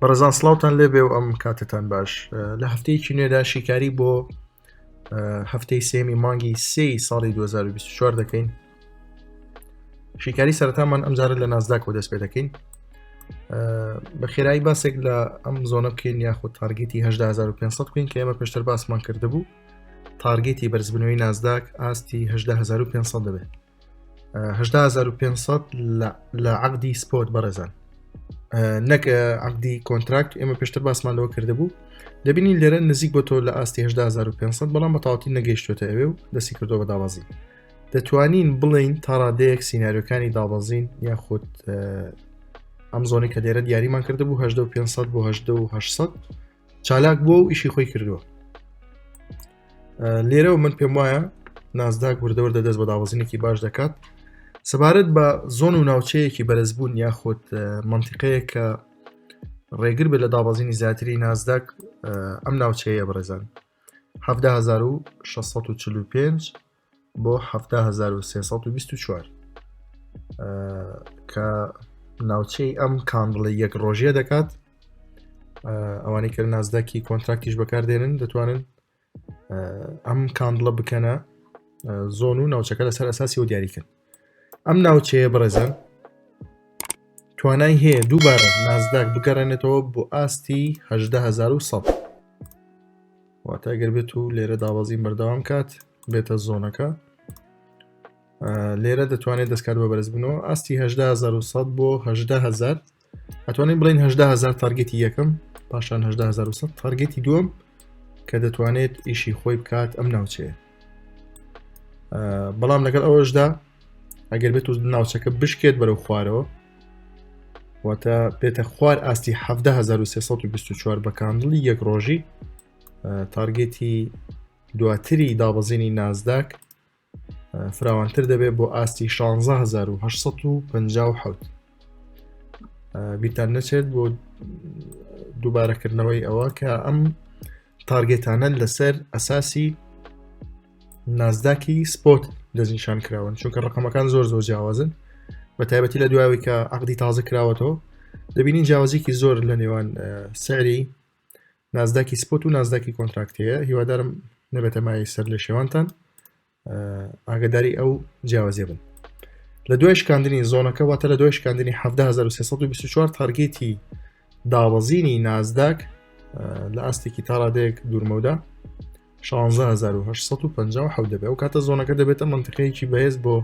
بەڕێزان سڵاوتان لێبێ و ئەم کاتتان باش لە هەفتەیەکی نوێدا شیکاری بۆ هەفتەی سێمی مانگی سێی ساڵی 2024 دەکەین شیکاری سەرتامان ئەمجارە لە نازداکەوە دەست پێ دەکەین بە خێرایی باسێک لە ئەم zone ە بکەین یاخود target ی 18500 بکەین کە ئێمە پێشتر باسمان کردبوو target ی بەرزبوونەوەی نازداک ئاستی 18500 دەبێت 18500 لە عقدی spot بەڕێزان نەک عقدی contract ئێمە پێشتر باسمان لەوە کردبوو دەبینین لێرە نزیک بۆ تۆ لە ئاستی 18500 بەڵام بە تەواوەتی نەگەیشتوتە ئەوێ و دەستی کردو بە دابەزین دەتوانین بڵین تاڕادەیەک سیناریۆکانی دابەزین یاخود ئەم zone ی کە لێرە دیاریمان کردبوو 1500 بۆ 1800 چالاک بووە و ئیشی خۆی کردووە لێرەوە من پێم وایە نازداک وردەوردە دەست بە دابەزینێکی باش دەکات سەبارەت بە zone و ناوچەیەکی بەرزبوون یاخود منتیقەیە کە ڕێگر بێت لە دابەزینی زیاتری نازداک ئەم ناوچەیە بەڕێزان 17645 بۆ 17324 کە ناوچەی ئەم candle ە یەک ڕۆژیە دەکات ئەوانەی کە نازداکی contract یش بەکاردێنن دەتوانن ئەم candle ە بکەنە zone و ناوچەکە لەسەر ئەساسی و دیاریکن ئەم ناوچەیە بەڕێزان توانای هەیە دووبارە نازداک بگەڕێنێتەوە بۆ ئاستی 18100 واتە گەر بێت و لێرە دابەزین بەردەوام کات بێتە zone ەکە لێرە دەتوانێت دەستکات بە بەرزبوونەوە ئاستی 18100 بۆ 18000 ئەتوانین بڵین 18000 target ی یەکەم پاشان 18100 target ی دووەم کە دەتوانێت ئیشی خۆی بکات ئەم ناوچەیە بەڵام لەگەڵ ئەوەشدا ئەگەر بێت و ناوچەکە بشکێت بەرەو خوارەوە واتە بێتە خوار ئاستی 17324 بە candle ی یەک ڕۆژی target ی دواتری دابەزینی نازداک فراوانتر دەبێت بۆ ئاستی 16857 بیرتان نەچێت بۆ دووبارەکردنەوەی ئەوە کە ئەم target انە لەسەر ئەساسی نازداکی spot دەستنیشان کراون چونکە ڕقەمەکان زۆر زۆر جیاوازن بە تایبەتی لە دوایەوەی کە عقدی تازە کراوەتەوە دەبینین جیاوازیکی زۆر لە نێوان سعری نازداکی spot و نازداکی contract هەیە هیوادارم نەبێتە مایەی سەر لە شێوانتان ئاگداری ئەو جیاوازیە بن لە دوای شکاندنی zone ەکە واتە لە دوای شکاندنی 17324 target ی دابەزینی نازداک لە ئاستێکی تاڕادەیەک دوورمەودا 16857 دەبێت ئەو کاتە zone ەکە دەبێتە منتیقەیەکی بەهێز بۆ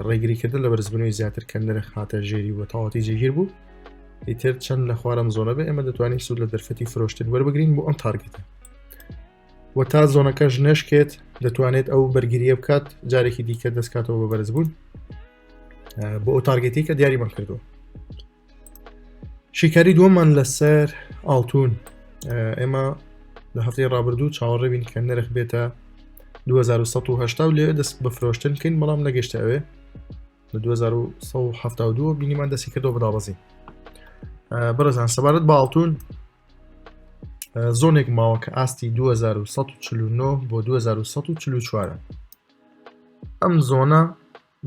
ڕێگریکردن لە بەرزبوونەوەی زیاتر کە نرخ هاتە ژێری و تەواتی جێگیر بوو ئیتر چەند لە خوارم zone ە بێ ئێمە دەتوانین سوود لە دەرفەتی فرۆشتن وەربگرین بۆ ئەم target ە و تا zone ەکەش نەشکێت دەتوانێت ئەو بەرگریە بکات جارێکی دیکە دەستکاتەوە بە بەرزبوون بۆ ئەو target ی کە دیاریمان کردووە شیکاری دووەممان لەسەر ئاڵتون ئێمە لە هەفتەی ڕابردوو چاوەڕێ بین کە نرخ بێتە 2180 و لێ دەست بە فرۆشتن بکەین بەڵام نەگەشتە ئەوێ لە 2172 بینیمان دەستی کردەوە بەدابەزین بەڕێزان سەبارەت بە ئاڵتون zone ێک ماوە کە ئاستی 2149 بۆ 2144 ئەم zone ە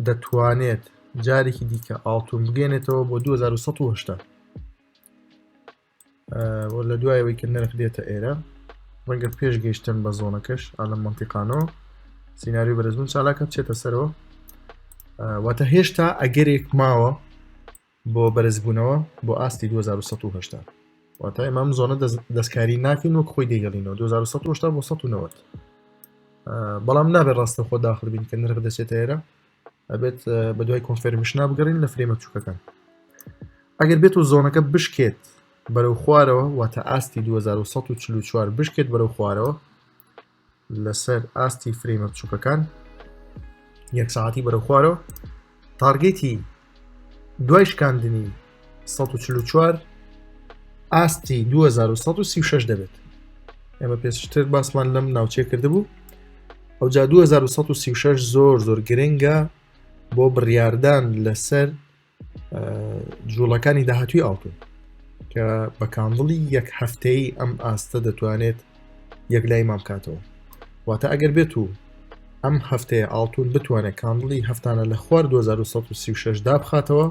دەتوانێت جارێکی دیکە ئاڵتون بگەێنێتەوە بۆ 2180 لە دوایەوەی کە نرخ دێتە ئێرە ڕەنگە پێش گەیشتن بە zone ەکەش ئالە منتیقانەوە سیناریۆ بەرزبوون چالاکە بچێتە سەرەوە واتە هێشتا ئەگەرێک ماوە بۆ بەرزبوونەوە بۆ ئاستی 2180 واتە ئێمە ئەم zone ە دەستکاری ناکەین وەک خۆی دەیهێڵینەوە 2180 بۆ 190 بەڵام نابێت ڕاستە خۆ داخل بین کە نرخ دەچێتە ئێرە ئەبێت بە دوای confirmation ا بگەڕین لە frame ە بچووکەکان ئەگەر بێت و zone ەکە بشکێت بەرەو خوارەوە واتە ئاستی 2144 بشکێت بەرەو خوارەوە لەسەر ئاستی frame ە بچووکەکان یەک ساعتی بەرەو خوارەوە target ی دوای شکاندنی 144 ئاستی 2136 دەبێت ئێمە پێشتر باسمان لەم ناوچەیە کردبوو ئەوجا 2136 زۆر زۆر گرنگە بۆ بڕیاردان لەسەر جوڵەکانی داهاتوی ئاڵتون کە بە candle ی یەک هەفتەی ئەم ئاستە دەتوانێت یەک لای مام کاتەوە واتە ئەگەر بێت و ئەم هەفتەیە ئاڵتون بتوانێت candle ی هەفتانە لە خوار 2136 دابخاتەوە.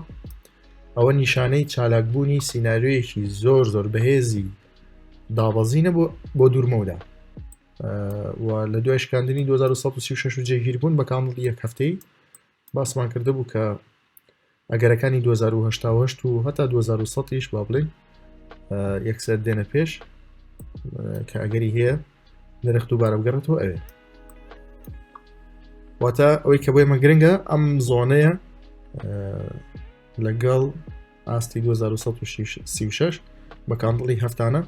ئەوە نیشانەی چالاکبوونی سیناریۆیەکی زۆر زۆر بەهێزی دابەزینە بۆ بۆ دوورمەودا و لە دوای شکاندنی 2136 و جێگیربوون بە candle ی یەک هەفتەی باسمان کردبوو کە ئەگەرەکانی 2088 و هەتا 2100 یش با بڵین یەکسەر دێنە پێش کە ئەگەری هەیە نرخ دووبارە بگەڕێتەوە ئەوێ واتە ئەوەی کە بۆ ئێمە گرنگە ئەم zone ەیە لەگەڵ ئاستی 2136 بە candle ی هەفتانە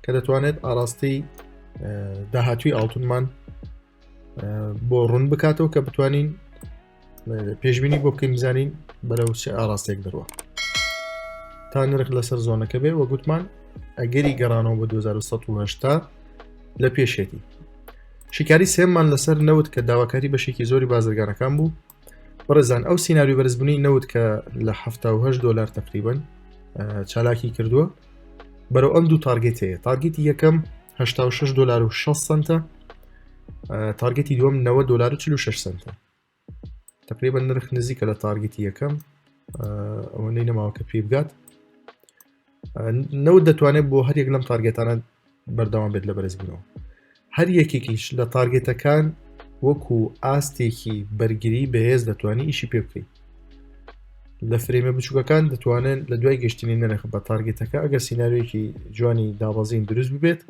کە دەتوانێت ئاراستەی داهاتوی ئاڵتونمان بۆ ڕوون بکاتەوە کە بتوانین پێشبینی بۆ بکەین بزانین بەرەو چه ئاراستێک دەڕوە تا نرخ لەسەر zone ەکە بێ وە گوتمان ئەگەری گەڕانەوە بە 2180 لە پێشێتی شیکاری سێمان لەسەر نەوت کە داواکاری بەشێکی زۆری بازرگانەکان بوو بەڕێزان ئەو سیناریۆ بەرزبوونی نەوت کە لە 1970 دلار تقریبن چالاکی کردووە بەرەو ئەم دوو target ەیە target ی یەکەم 86 دلار و 6 سنتە target ی دووەم 90 دلار و 46 سنتە تقریبا نرخ نزیکە لە target ی یەکەم ئەوەندەی نەماوە کە پێی بگات نەوت دەتوانێت بۆ هەر یەک لەم target انە بەردەوام بێت لە بەرزبوونەوە هەر یەکێکیش لە target ەکان وەکو ئاستێکی بەرگری بەهێز دەتوانانی ئیشی پێ بکەیت لە frame ە بچووکەکان دەتوانن لە دوای گەشتنی نرخ بە target ەکە ئەگەر سیناریۆیەکی جوانی دابەزین دروست ببێت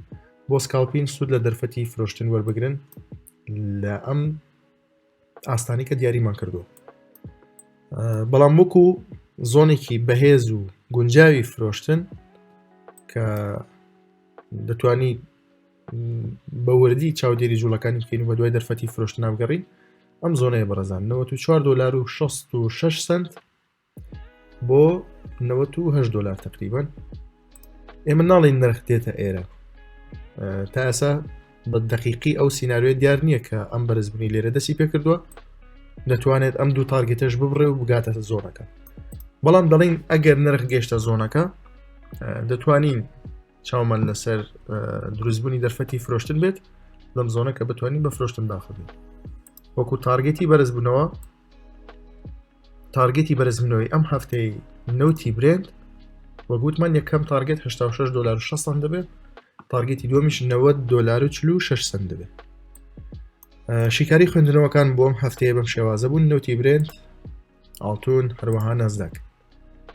بۆ scalping سوود لە دەرفەتی فرۆشتن وەربگرن لە ئەم ئاستانی کە دیاریمان کردووە بەڵام وەکو zone ێکی بەهێز و گونجاوی فرۆشتن کە دەتوانی بە وردی چاودێری جوڵەکانی بکەین و بە دوای دەرفەتی فرۆشتن نابگەڕین ئەم zone ەیە بەڕێزان 94 دلار و 66 سنت بۆ 98 دلار تقریبا ئێمە ناڵین نرخ دێتە ئێرە تا ئێسا بە دقیقی ئەو سیناریۆ دیار نییە کە ئەم بەرزبوونی لێرە دەستی پێکردووە دەتوانێت ئەم دوو target ەش ببڕێ و بگاتە zone ەکە بەڵام دەڵین ئەگەر نرخ گەشتە zone ەکە دەتوانین چاومان لەسەر دروستبوونی دەرفەتی فرۆشتن بێت لەم zone ە کە بتوانین بە فرۆشتن داخل بین وەکو target ی بەرزبوونەوە target ی بەرزبوونەوەی ئەم هەفتەی نەوتی برێنت وەگوتمان یەکەم target 86 دلار و 6 سەنت دەبێت target ی دووەمیش 90 دلار و 46 سەنت دەبێت شیکاری خوێندنەوەکان بۆ ئەم هەفتەیە بەم شێوازە بوون نەوتی برێنت ئاڵتون هەروەها نەزدەک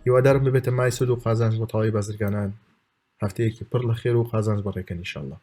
هیوادارم ببێتە مای سود و قازانج بۆ تەواوی بازرگانان هەفتەیەکی پڕ لە خێر و قازانج بەڕێکەن ئیشەڵڵا.